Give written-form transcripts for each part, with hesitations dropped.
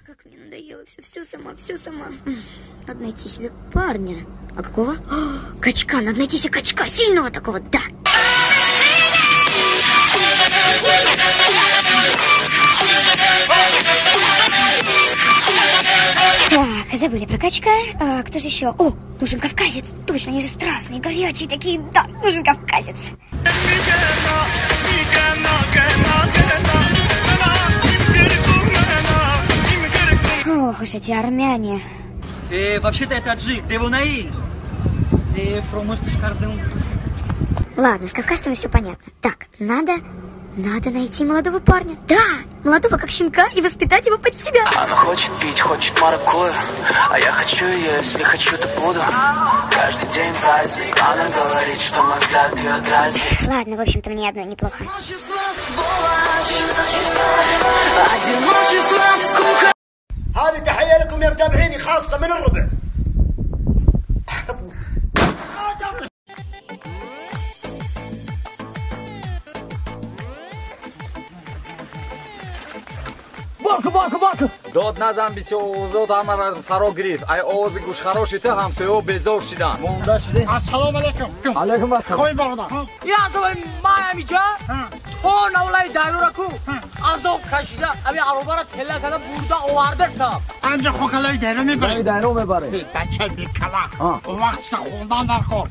Как мне надоело все, все сама, все сама. Надо найти себе парня. А какого? О, качка, надо найти себе качка, сильного такого, да. Так, забыли про качка. А, кто же еще? О, нужен кавказец. Точно, они же страстные, горячие такие. Да, нужен кавказец. Ох уж эти армяне. Вообще-то это таджик, девунаин. Ладно, с кавказцами все понятно. Так, надо найти молодого парня. Да, молодого как щенка и воспитать его под себя. Она хочет пить, хочет маракую, а я хочу ее, если хочу, то буду. Каждый день праздник, она говорит, что мой взгляд ее дразнит. Ладно, в общем-то, мне одной неплохо. هذه تحية لكم يا متابعيني خاصة من الربع. Барку, барку, барку. Дод назан бисёр овозот ҳамаро фаро гирифт. Ай овози гӯшхароши ту ҳамсояҳо безор шиданд. Монда шидем. Ассалому алайкум. Алайкум ассалом. Хой бародар. Я давай мая миҷа. То навлаи дарёра ку азоб кашида ами аробаро тела када бурда овардастам. Анҷа хокалаи дарё мебарем. Дарё мебарем. Бача бекала. Вақт хондан дар кор.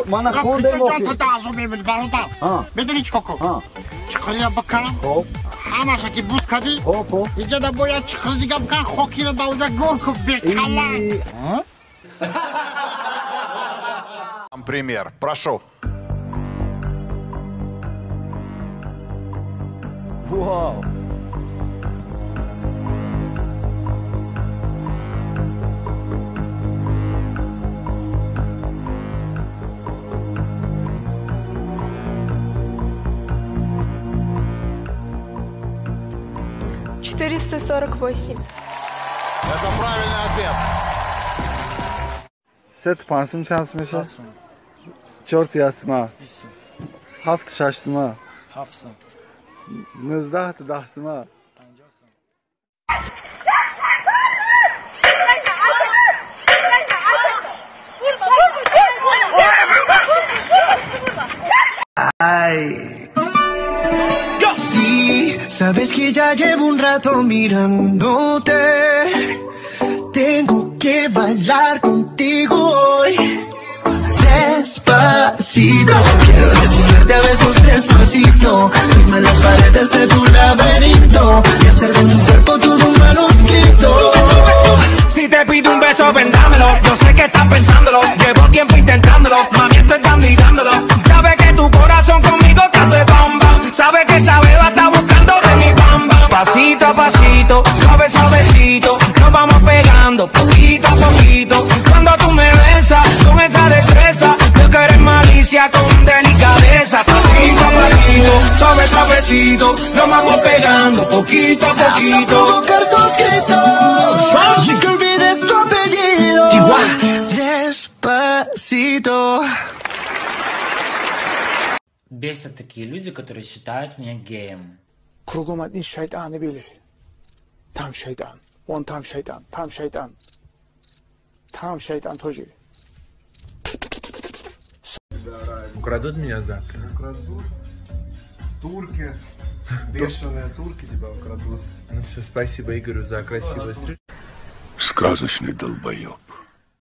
Мана хондем. Ҷон то азоб мебарӣ бародар. Медонӣ чӣ кор кун? Чиқирия бикунам. Хоб. Ҳамаша ки буд кардӣ, инҷа бояд чиқир дига бикан, хокиро дар оҷа гор кун, бекала. Пример. Прошу. Вау. $448. Это правильный ответ. Сет пансим шанс меша? Чорт ясма. Ҳафт шашсима. 19 даҳсима. Ай. Sí, sabes que ya llevo un rato mirándote. Tengo que bailar contigo hoy. Despacito, quiero desnudarte a besos despacito. Firma las paredes de tu laberinto y hacer de tu cuerpo todo un manuscrito. Sube, sube, sube. Si te pido un beso, ven dámelo. Yo sé que estás pensándolo. Llevo tiempo intentándolo. Mami, estoy dando y dándolo. Sabes que tu corazón conmigo te hace bam bam. Sabes que esa beba está buscando de mi bam bam. Pasito a pasito, suave suavecito, nos vamos pegando poquito a poquito. Cuando tú me besas con esa destreza, yo que eres malicia con delicadeza. Pasito a pasito, suave suavecito, nos vamos pegando poquito a poquito. Hasta provocar tus gritos, y que olvides tu apellido. Despacito. Бесят такие люди, которые считают меня геем. Кругом одни шайтаны были. Там шайтан, вон там шайтан, там шайтан. Там шайтан тоже. Украдут меня завтра? Украдут. Турки. Бешеные турки тебя украдут. Ну все, спасибо Игорю за красивую встречу. Сказочный долбоеб.